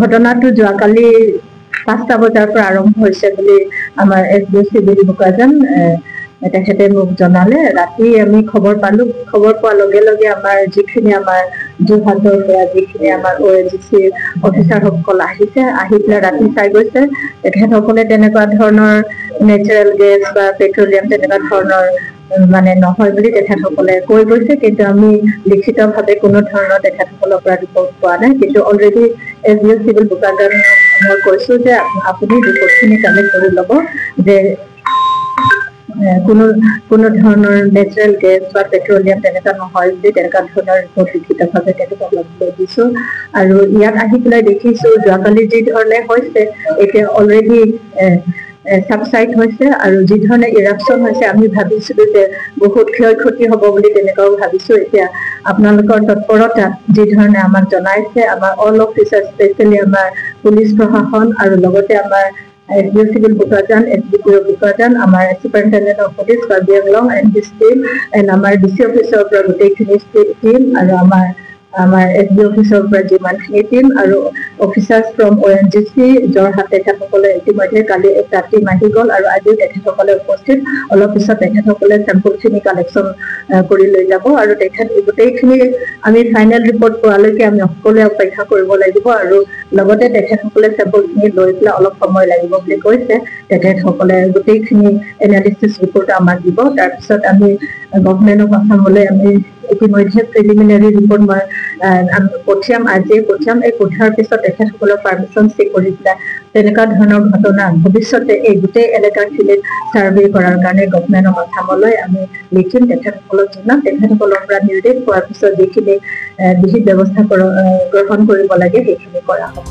ঘটনাটো যোৱাকালি 5টা বজাৰ পৰা আৰম্ভ হৈছে বুলি আমাৰ S D O' civil Bokajan তেখেতে মোক জনালে। ৰাতি আমি খবৰ পালো। খবৰ পোৱাৰ লগে লগে আমাৰ যিখিনি আমাৰ যোৰহাটৰ পৰা যিখিনি আমাৰ অ' এন জি চিৰ অফিচাৰসকল আহিছে, আহি পেলাই ৰাতি চাই গৈছে। তেখেতসকলে তেনেকুৱা ধৰণৰ নেচাৰেল গেছ বা পেট্ৰলিয়াম তেনেকুৱা ধৰণৰ মানে নহয় বুলি তেখেতসকলে কৈ গৈছে। কিন্তু আমি লিখিতভাৱে কোনো ধৰণৰ তেখেতসকলৰ পৰা ৰিপৰ্ট পোৱা নাই। কিন্তু already S D O' civil Bokajan মই কৈছো যে আপুনি ৰিপৰ্টখিনি কালেক্ট কৰি ল'ব যে কোনো কোনো ধৰণৰ নেচাৰেল গেছ বা পেট্ৰলিয়াম তেনেকুৱা নহয় বুলি তেনেকুৱা ধৰণৰ ৰিপৰ্ট লিখিতভাৱে তেখেতক ল'বলৈ দিছো। আৰু ইয়াত আহি পেলাই দেখিছো, যোৱাকালি যি ধৰণে হৈছে, এতিয়া অলৰেডি ছাবচাইড হৈছে। আৰু যি ধৰণে ইৰাপশ্যন হৈছে, আমি ভাবিছিলো যে বহুত ক্ষয় ক্ষতি হ'ব বুলি, তেনেকুৱাও ভাবিছো। এতিয়া আপোনালোকৰ তৎপৰতাত যি ধৰণে আমাক জনাইছে, আমাৰ অল অফিচাৰ, স্পেচিয়েলি আমাৰ পুলিচ প্ৰশাসন আৰু লগতে আমাৰ S D O' civil Bokajan, S D P O' Bokajan, আমাৰ superintendent of police Karbi Anglong and his team and আমাৰ ডি চি অফিচৰ পৰা গোটেইখিনি টিম আৰু আমাৰ এছ ডি অফিচৰ পৰা যিমানখিনি টিম আৰু officers from O' N G C Jorhat, তেখেতসকলে ইতিমধ্যে কালি এটা টিম আহি গ'ল আৰু আজিও তেখেতসকলে উপস্থিত। অলপ পিছত তেখেতসকলে চেম্পলখিনি কালেকশ্যন কৰি লৈ যাব আৰু তেখেত গোটেইখিনি আমি ফাইনেল ৰিপৰ্ট পোৱালৈকে আমি সকলোৱে অপেক্ষা কৰিব লাগিব। আৰু লগতে তেখেতসকলে চেম্পলখিনি লৈ পেলাই অলপ সময় লাগিব বুলি কৈছে। তেখেতসকলে গোটেইখিনি এনালিচিছ ৰিপৰ্ট আমাক দিব। তাৰপিছত আমি গভমেণ্ট অফ আছামলৈ আমি ইতিমধ্যে প্ৰিলিমিনাৰী ৰিপৰ্ট মই পঠিয়াম, আজিয়ে পঠিয়াম। এই পঠিওৱাৰ পিছত তেখেতসকলৰ পাৰ্মিশ্যন চেক কৰি পেলাই তেনেকুৱা ধৰণৰ ঘটনা ভৱিষ্যতে এই গোটেই এলেকাখিনিত ছাৰ্ভে কৰাৰ কাৰণে গভমেণ্ট অফ আছামলৈ আমি লিখিম, তেখেতসকলক জনাম। তেখেতসকলৰ পৰা নিৰ্দেশ পোৱাৰ পিছত যিখিনি বিহিত ব্যৱস্থা গ্ৰহণ কৰিব লাগে, সেইখিনি কৰা হ'ব।